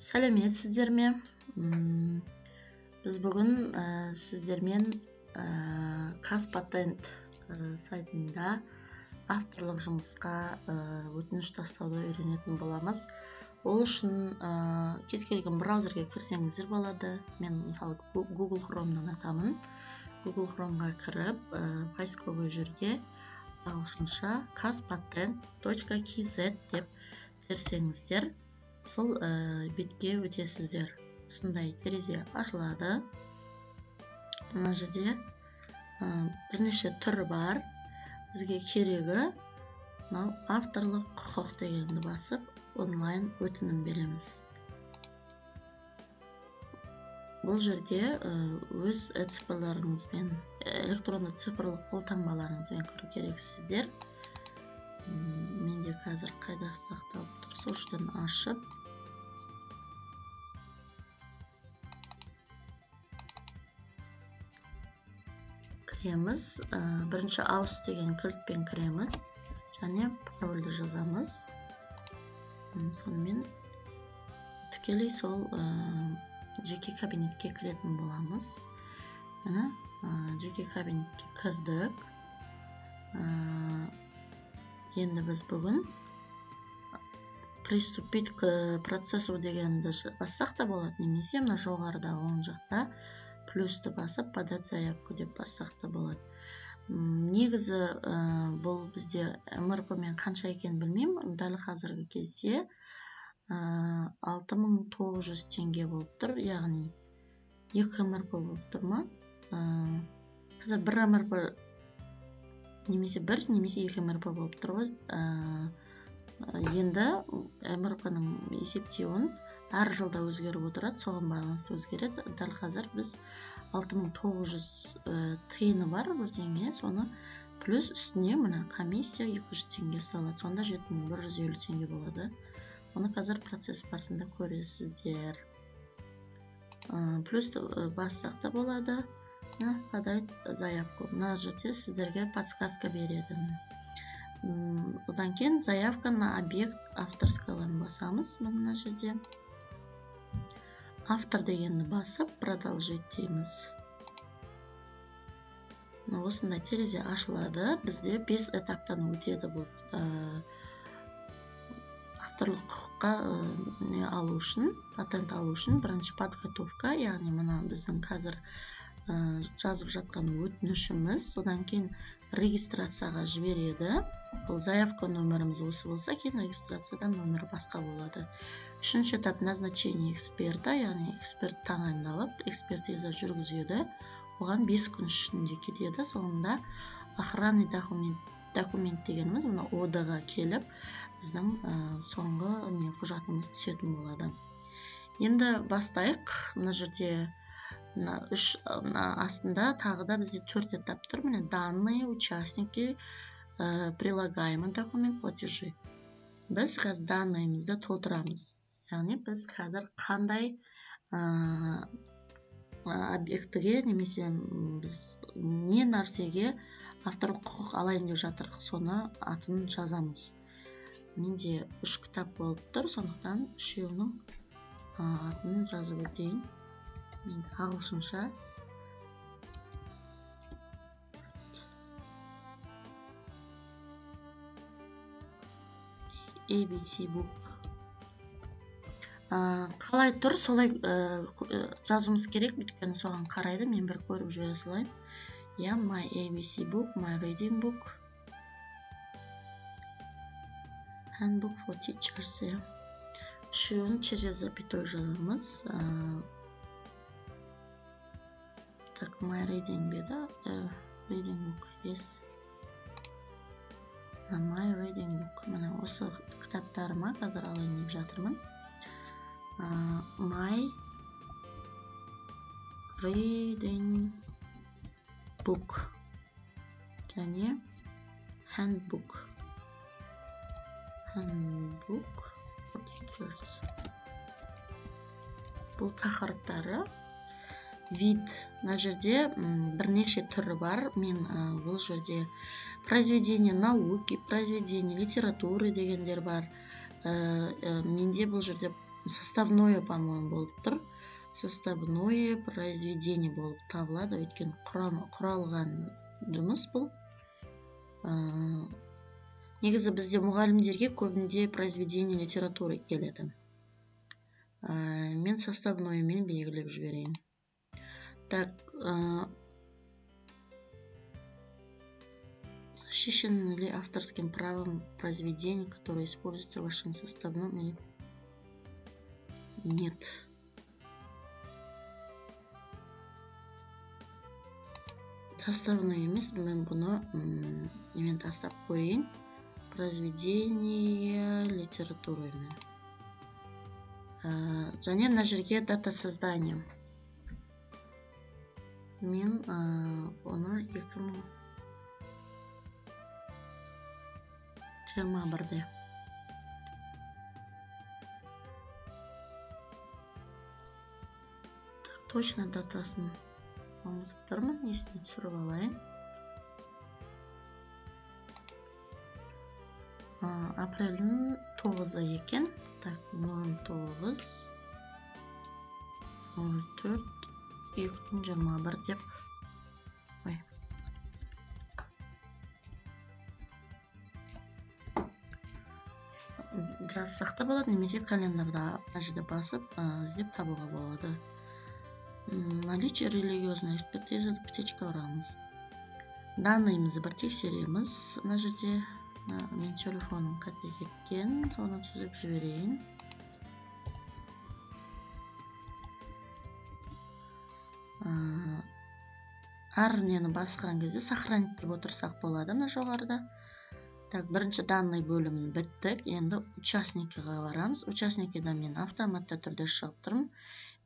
Сәлеметсіздер ме? Біз бүгін сіздермен Казпатент сайтында авторлық жұмысқа өтініш тастауды үйренетін боламыз. Ол үшін кез келген браузерге кірсеңіздер болады. Мен мысалы Google Chrome'дан атамын. Google Chrome'ға кіріп, поисковый жерге ағылшынша kazpatent.kz деп терсеңіздер, сол бетке өтесіздер. Осындай терезе ашылады. Мына жерде бірнеше түрі бар. Бізге керегі мынау авторлық құқық дегенді басып, онлайн өтінім береміз. Бұл жерде өз ЭЦП-ларыңызбен, электронды цифрлық қолтаңбаларыңызбен кіру керексіздер. Менде қазір қайда сақталып тұр, сол жерден ашып кіреміз. Бірінші AUTH деген кілтпен кіреміз және парольді жазамыз. Сонымен тікелей сол жеке кабинетке кіретін боламыз. Міне, жеке кабинетке кірдік. Енді біз бүгін приступить к процессу дегенді бассақ та болады, немесе мына жоғарыда оң жақта плюсті басып подать заявку деп бассақ та болады. Негізі бұл бізде МРП мен қанша екенін білмеймін. Дәл қазіргі кезде 6900 теңге болып тұр, яғни 2 МРП болып тұр ма? Қазір 1 МРП немесе 1 немесе 2 МРП болып тұр ғой. Енді МРП-ның есептеуін әр жылда өзгеріп отырады, соған байланысты өзгереді. Дәл қазір біз 6900 тиыны бар бірдеңе, соны плюс үстіне мына комиссия 200 теңге салады, сонда 7150 теңге болады. Оны қазір процесс барысында көресіздер. Плюс бассақ та болады. Мына подать заявку. Мына жерде сіздерге подсказка береді. Одан кейін заявка на объект авторского басамыз. Мына жерде автор дегенді басып продолжить дейміз. Осындай терезе ашылады. Бізде 5 этаптан өтеді бұл авторлық құқыққа алу үшін, патент алу үшін. Бірінші подготовка, яғни мына біздің қазір жазып жатқан өтінішіміз. Содан кейін регистрацияға жібереді. Бұл заявка нөміріміз осы болса, кейін регистрациядан нөмірі басқа болады. Үшінші этап назначение эксперта, яғни эксперт тағайындалып, экспертиза жүргізеді. Оған 5 күн ішінде кетеді. Соңында охранный документ дегеніміз мына ОД-ға келіп, біздің соңғы құжатымыз түсетін болады. Енді бастайық. Мына жерде мына үш, мына астында тағы да бізде 4 этап тұр. Міне, данные, участники, прилагаемый документ, платежи. Біз қазір данныйымызды толтырамыз. Яғни біз қазір қандай объектіге немесе біз не нәрсеге авторлық құқық алайын деп жатырық, соны атын жазамыз. Менде 3 кітап болып тұр, сондықтан үшеуінің атын жазып өтейін. Мен ағылшынша. ABC book. Қалай тұр, солай жазуымыз керек, өйткені соған қарайды. Мен бір көріп жібере салайын. Yeah, my ABC book, my reading book, handbook for teachers. Yeah. Үшеуін через запятой жазамыз. Так, my reading беда, reading book, yes. My reading book. Міне осы кітаптарыма қазір алайын деп жатырмын. My reading book және handbook. Handbook for teachers. Бұл тақырыптары. Вид. Мына жерде бірнеше түрі бар. Мен бұл жерде произведение науки, произведение литературы дегендер бар. Менде бұл жерде Составное, по-моему, болып тұр. Составное произведение болып табылады, өйткені құралған жұмыс бұл. Негізі бізде мұғалімдерге көбінде произведение литературы келеді. Мен составноймен белгілеп жіберейін. Так, защищен ли авторским правом произведение, которое используется в вашем составном или нет? Составной емес, мен бұны немен тастап көрейін. Произведение литературы. Және мына жерге дата создания. Мен оны 2021-де. Точно датасын ұмытып тұрмын, есіме түсіріп алайын. Апрельдің 9-ы екен. Так, 09.04.2021 деп. Ой. Жазсақ та болады, немесе календарда мына жерде басып, іздеп табуға болады. Наличие религиозной экспертизы птичка ұрамыз. Данныйымызды бір тексереміз. Мына жерде мен телефоным қате кеткен, соны түзеп жіберейін. Әр нені басқан кезде сохранить деп отырсақ болады мына жоғарыда. Так, бірінші данный бөлімін біттік. Енді участникіға барамыз. Участникідан мен автоматты түрде шығып тұрмын.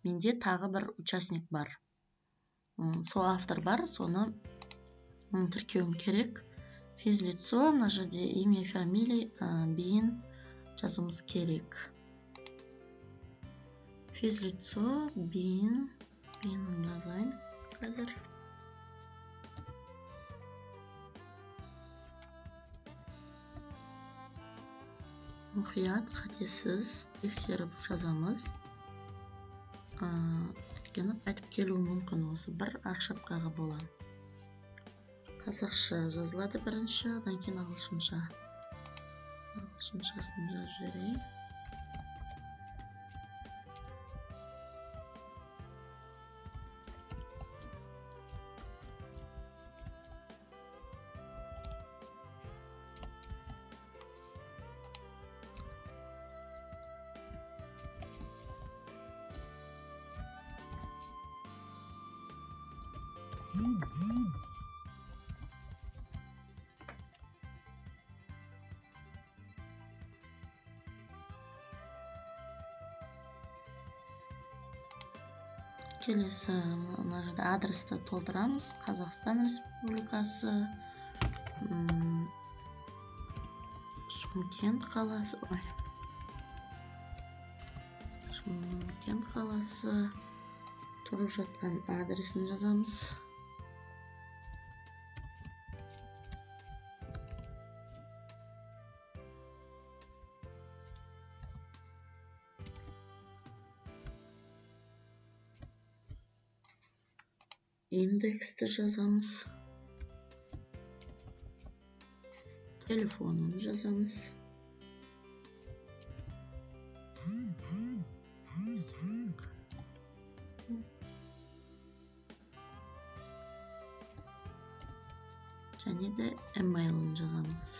Менде тағы бір участник бар. Сол автор бар, соны тіркеуім керек. Физлицо, мына жерде имя, фамилия, БИН жазуымыз керек. Физлицо, БИН, БИН жазайын қазір. Мұқият, қатесіз тексеріп жазамыз. Өйткені қайтып келуі мүмкін, осы бір ошибкаға бола. Қазақша жазылады бірінші, одан кейін ағылшынша. Ағылшыншасын жазып жіберейін. Келесі мына жерде адресті толтырамыз. Қазақстан Республикасы, Шымкент қаласы, ой, Шымкент қаласы, тұрып жатқан адресін жазамыз. Индексті жазамыз. Телефонын жазамыз. Және де email-ін жазамыз.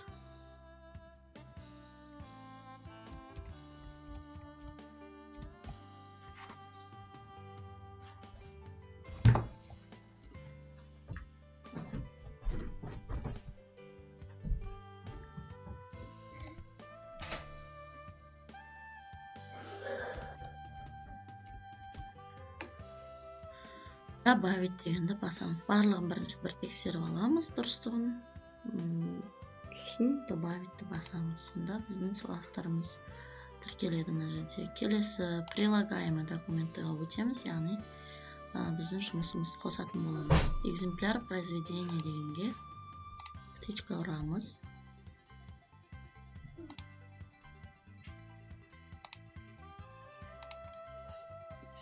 Добавить дегенді басамыз. Барлығын бірінші бір тексеріп аламыз дұрыстығын. Сосын добавить-ті басамыз. Сонда біздің сол авторымыз тіркеледі мына жерде. Келесі прилагаемый документіға өтеміз, яғни біздің жұмысымызды қосатын боламыз. Экземпляр произведения дегенге птичка ұрамыз.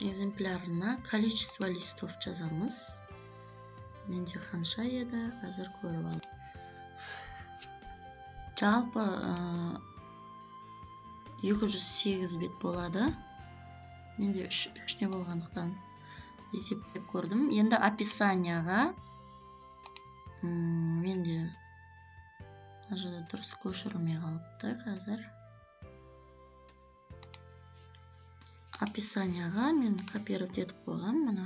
Экземплярына количество листов жазамыз. Менде қанша еді, қазір көріп алдым. Жалпы 208 бет болады. Менде 3 болғандықтан есептеп көрдім. Енді описанияға менде мына жерде дұрыс көшірілмей қалыпты қазір. Описанияға мен копировать етіп қойғам. Мына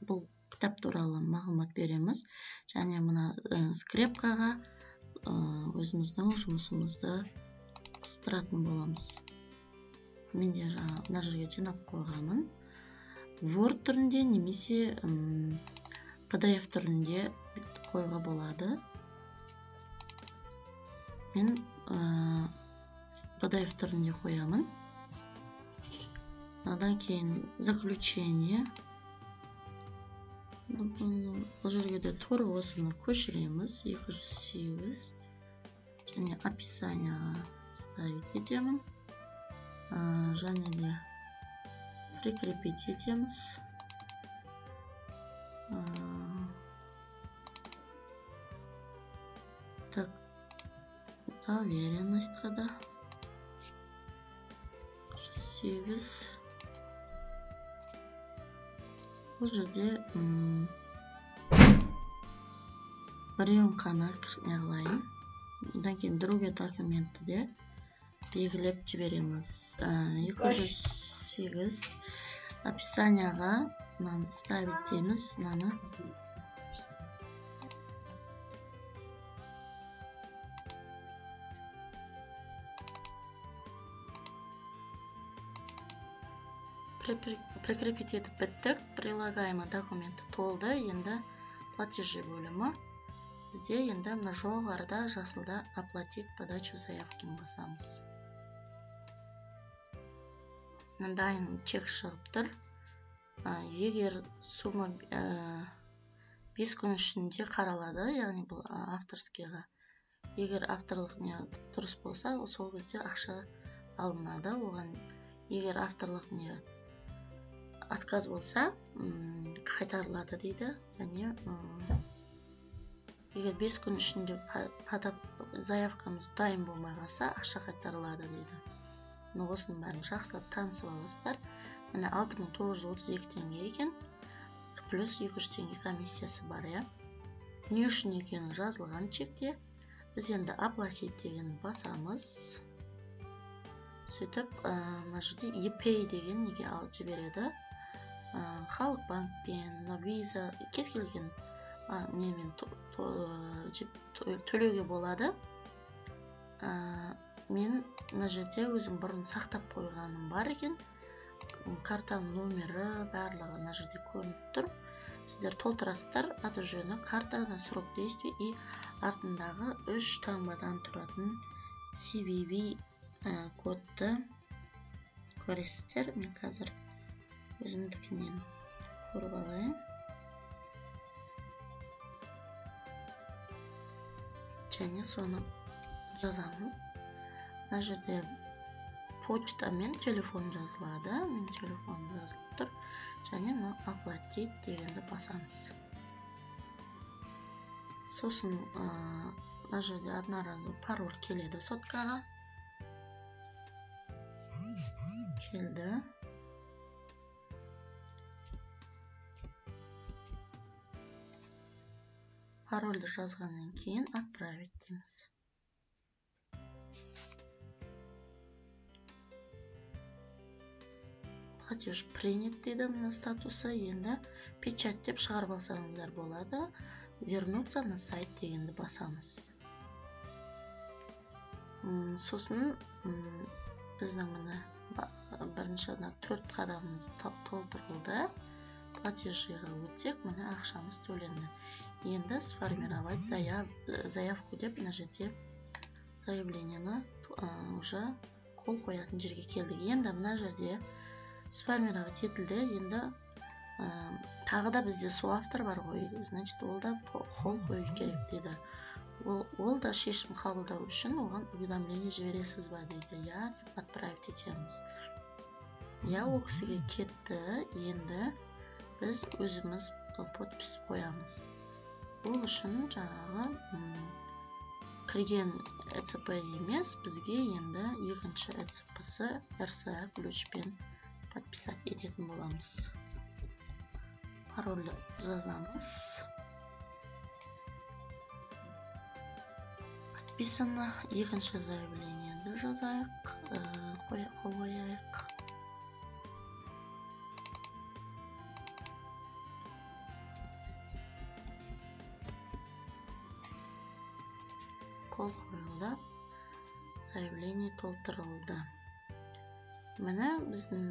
бұл кітап туралы мағлұмат береміз. Және мына скрепкаға өзіміздің жұмысымызды қыстыратын боламыз. Мен де жаңа мына жерге жинап қойғанмын. Word түрінде немесе PDF түрінде қоюға болады. Мен PDF түрінде қоямын. Одан кейін заключение. Бұл жерге де тура осыны көшіреміз. 208 және описанияға ставить етемін. Және де прикрепить етеміз. Так, доверенностьқа да 108. Бұл жерде біреуін қана неғылайын. Одан кейін другие документті де белгілеп жібереміз. 208 описанияға мынаны ставить дейміз, мынаны. Прикрепить етіп біттік. Прилагаемый документі толды. Енді платежи бөлімі. Бізде енді мына жоғарыда жасылда оплатить подачу заявки басамыз. Мына дайын чек шығып тұр. Егер сумма 5 күн ішінде қаралады, яғни бұл авторскийға. Егер авторлық не дұрыс болса, сол кезде ақша алынады. Оған егер авторлық не отказ болса, қайтарылады дейді. Және егер 5 күн ішінде заявкамыз дайын болмай қалса, ақша қайтарылады дейді. Міне осының бәрін жақсылап танысып аласыздар. Міне 6932 теңге екен, плюс 200 теңге комиссиясы бар, иә. Не үшін екені жазылған чекте. Біз енді оплатить дегенді басамыз. Сөйтіп, мына жерде ePay деген неге алып жібереді. Халық банкпен, мына Visa, кез келген, немен төлеуге болады. Мен мына жерде өзім бұрын сақтап қойғаным бар екен. Картаның номері барлығы мына жерде көрініп тұр. Сіздер толтырасыздар, аты жөні, картаны, срок действия и артындағы 3 таңбадан тұратын CVV кодты көресіздер. Мен қазір өзімдікінен көріп алайын. Және соны жазамыз. Мына жерде почта мен телефон жазылады. Мен телефоным жазылып тұр. Және мына оплатить дегенді басамыз. Сосын, мына жерде одноразовый пароль келеді соткаға. Келді. Парольді жазғаннан кейін отправить дейміз. Платеж принят дейді мына статусы. Енді печать деп шығарып алсаңыздар болады. Вернуться на сайт дегенді басамыз. Сосын, біздің міне бірінші мына 4 қадамымыз толтырылды. Платежиға өтсек, міне ақшамыз төленді. Енді сформировать заявку деп мына жерде заявлениені уже қол қоятын жерге келдік. Енді мына жерде сформировать етілді. Енді, тағы да бізде соавтор бар ғой, значит ол да қол қою керек дейді. Ол да шешім қабылдау үшін оған уведомление жібересіз ба дейді. Я деп отправить етеміз. Иә, ол кісіге кетті. Енді біз өзіміз подпись қоямыз. Ол үшін жаңағы кірген ЭЦП емес, бізге енді екінші ЭЦП-сы RSA ключпен подписать ететін боламыз. Парольді жазамыз. Подписано. Екінші заявлениені жазайық, қол қояйық. Қол қойылды, заявление толтырылды. Міне, біздің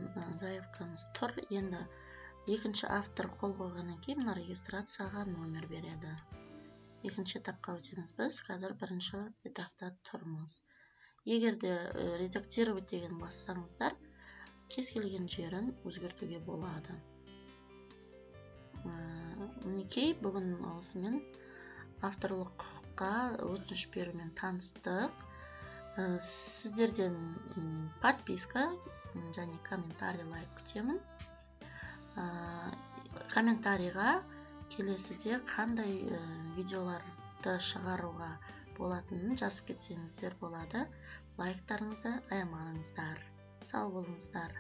заявкамыз тұр. Енді екінші автор қол қойғаннан кейін мына регистрацияға номер береді. Екінші этапқа өтеміз. Біз қазір бірінші этапта тұрмыз. Егер де редактировать деген бассаңыздар, кез келген жерін өзгертуге болады. Мінекей, бүгін осымен авторлық құқыққа өтініш берумен таныстық. Сіздерден подписка және комментарий, лайк күтемін. Комментарийға келесіде қандай видеоларды шығаруға болатынын жазып кетсеңіздер болады. Лайктарыңызды аямаңыздар. Сау болыңыздар.